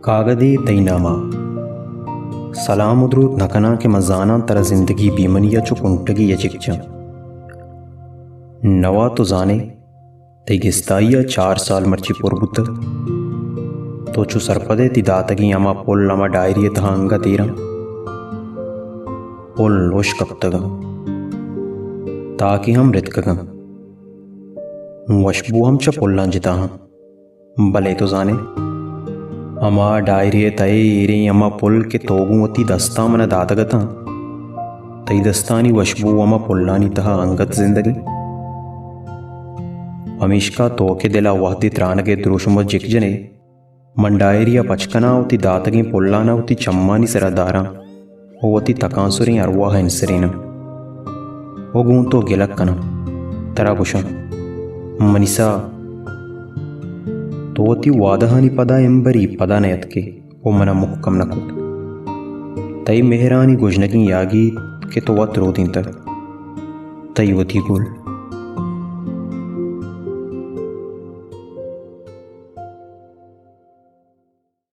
کاگدے تئی نام ءَ۔ سلام ءُ دروت نہ کناں کہ من زاناں ترا زندگی بے منی ءَ چو کنٹگے یچک جاں۔ نوا تو زانئے، تئی گستائی ءَ چار سال مرچی پر بوتگ۔ تو چو سرپد ئے تئی داتگیں ہما پل ہما ڈائری ءِ تہا انگت ایراں۔ پل ہشک کپتگ اَنت، تاکے ہم رتکگ اَنت۔ وشبو ہم چہ پلاں جتا اَنت۔ بلے تو زانئے، ہما ڈائری ءِ تہ ءَ ایریں ہما پل کہ تو گوں وتی دستاں من ءَ داتگ اتاں، تئی دستانی وشبو ہما پلانی تہا انگت زندگ اِنت۔ پمیشکا تو کہ دل ءَ وہدے ترانگ ءِ دروشم ءَ جک جن ئے، من ڈائری ءَ پچ کناں، وتی داتگیں پلان ءَ وتی چمانی سرا داراں ءُ وتی تکانسریں ارواہ ءَ انسریناں ءُ گوں تو گلگ کناں۔ ترا گوشاں، منی ساہ، تو وتی وعدہانی پدا امبری پدا نیتکے ءُ من ءَ مھکم نہ کت۔ تئی مہرانی گژنگیں یاگی کہ تو وت رودینتگ۔ تئی وتی گل۔